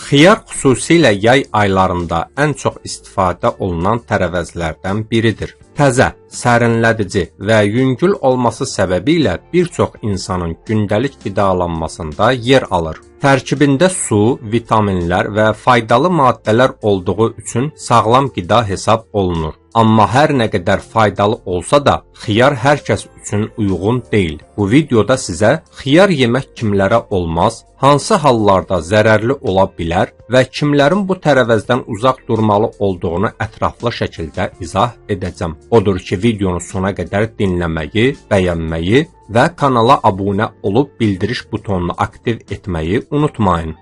Xiyar xüsusilə yay aylarında ən çox istifadə olunan tərəvəzlərdən biridir. Təzə, sərinlədici və yüngül olması səbəbilə bir çox insanın gündəlik qidalanmasında yer alır. Tərkibində su, vitaminlər və faydalı maddələr olduğu üçün sağlam qida hesab olunur. Amma hər nə qədər faydalı olsa da, xiyar hər kəs üçün uyğun deyil. Bu videoda sizə xiyar yemək kimlərə olmaz, hansı hallarda zərərli ola bilər və kimlərin bu tərəvəzdən uzaq durmalı olduğunu ətraflı şəkildə izah edəcəm. Odur ki, videonu sona qədər dinləməyi, bəyənməyi və kanala abunə olub bildiriş butonunu aktiv etməyi unutmayın.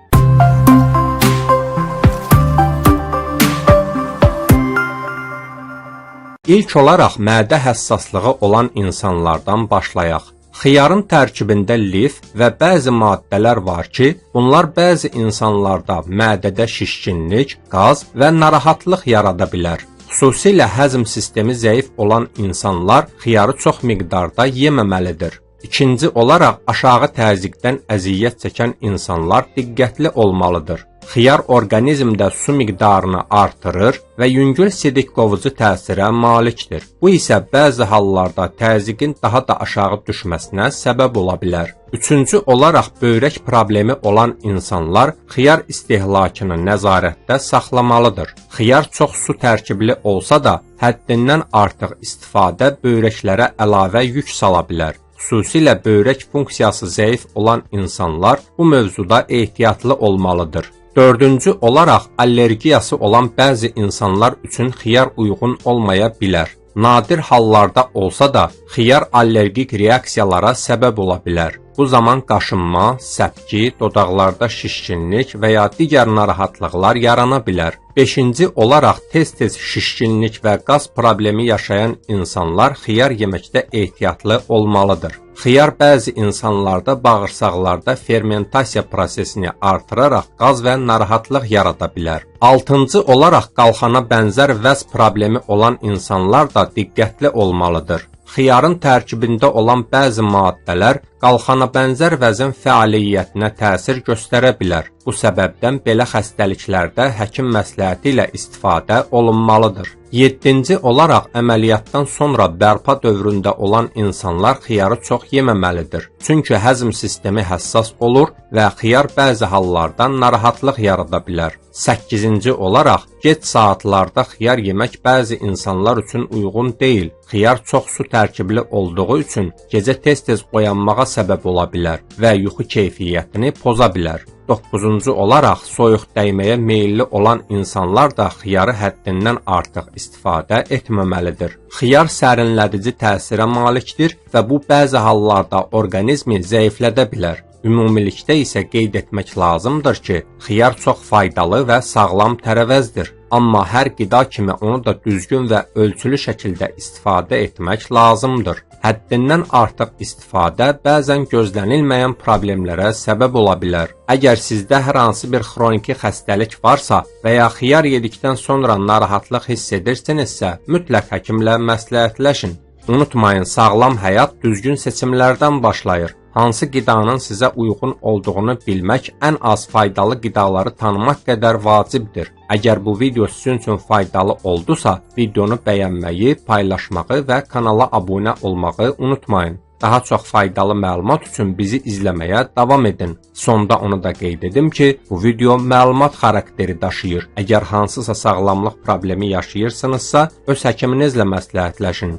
İlk olaraq mədə həssaslığı olan insanlardan başlayaq. Xiyarın tərkibində lif və bəzi maddələr var ki, bunlar bəzi insanlarda mədədə şişkinlik, qaz və narahatlıq yarada bilər. Xüsusilə həzm sistemi zəif olan insanlar xiyarı çox miqdarda yeməməlidir. İkinci olaraq aşağı təzyiqdən əziyyət çəkən insanlar diqqətli olmalıdır. Xiyar orqanizmdə su miqdarını artırır və yüngül sidik qovucu təsirə malikdir. Bu isə bəzi hallarda təzyiqin daha da aşağı düşməsinə səbəb ola bilər. Üçüncü olaraq böyrək problemi olan insanlar xiyar istehlakını nəzarətdə saxlamalıdır. Xiyar çox su tərkibli olsa da, həddindən artıq istifadə böyrəklərə əlavə yük sala bilər. Xüsusilə böyrək funksiyası zəif olan insanlar bu mövzuda ehtiyatlı olmalıdır. Dördüncü olaraq allergiyası olan bəzi insanlar üçün xiyar uyğun olmaya bilər. Nadir hallarda olsa da xiyar allergik reaksiyalara səbəb ola bilər. Bu zaman qaşınma, səpki, dodaqlarda şişkinlik və ya digər narahatlıqlar yarana bilər. Beşinci olaraq tez-tez şişkinlik və qaz problemi yaşayan insanlar xiyar yeməkdə ehtiyatlı olmalıdır. Xiyar bəzi insanlarda bağırsaqlarda fermentasiya prosesini artıraraq qaz və narahatlıq yarada bilər. Altıncı olaraq qalxana bənzər vəz problemi olan insanlar da diqqətli olmalıdır. Xiyarın tərkibində olan bəzi maddələr qalxana bənzər vəzin fəaliyyətinə təsir göstərə bilər. Bu səbəbdən belə xəstəliklərdə həkim məsləhəti ilə istifadə olunmalıdır. Yeddinci olaraq əməliyyatdan sonra bərpa dövründə olan insanlar xiyarı çox yeməməlidir. Çünki həzm sistemi həssas olur və xiyar bəzi hallarda narahatlıq yarada bilər. Səkkizinci olaraq gec saatlarda xiyar yemək bəzi insanlar üçün uyğun deyil. Xiyar çox su tərkibli olduğu üçün gecə tez-tez oyanmağa səbəb ola bilər və yuxu keyfiyyətini poza bilər. Doqquzuncu olaraq soyuq dəyməyə meyilli olan insanlar da xiyarı həddindən artıq istifadə etməməlidir. Xiyar sərinlədici təsirə malikdir və bu bəzi hallarda orqanizmi zəiflədə bilər. Ümumilikdə isə qeyd etmək lazımdır ki, xiyar çox faydalı və sağlam tərəvəzdir. Amma hər qida kimi onu da düzgün və ölçülü şəkildə istifadə etmək lazımdır. Həddindən artıq istifadə bəzən gözlənilməyən problemlərə səbəb ola bilər. Əgər sizdə hər hansı bir xroniki xəstəlik varsa və ya xiyar yedikdən sonra narahatlıq hiss edirsinizsə, mütləq həkimlə məsləhətləşin. Unutmayın, sağlam həyat düzgün seçimlərdən başlayır. Hansı qidanın sizə uyğun olduğunu bilmək ən az faydalı qidaları tanımaq qədər vacibdir. Əgər bu video sizin üçün faydalı oldusa, videonu bəyənməyi, paylaşmağı və kanala abunə olmağı unutmayın. Daha çox faydalı məlumat üçün bizi izləməyə davam edin. Sonda onu da qeyd edim ki, bu video məlumat xarakteri daşıyır. Əgər hansısa sağlamlıq problemi yaşayırsınızsa, öz həkiminizlə məsləhətləşin.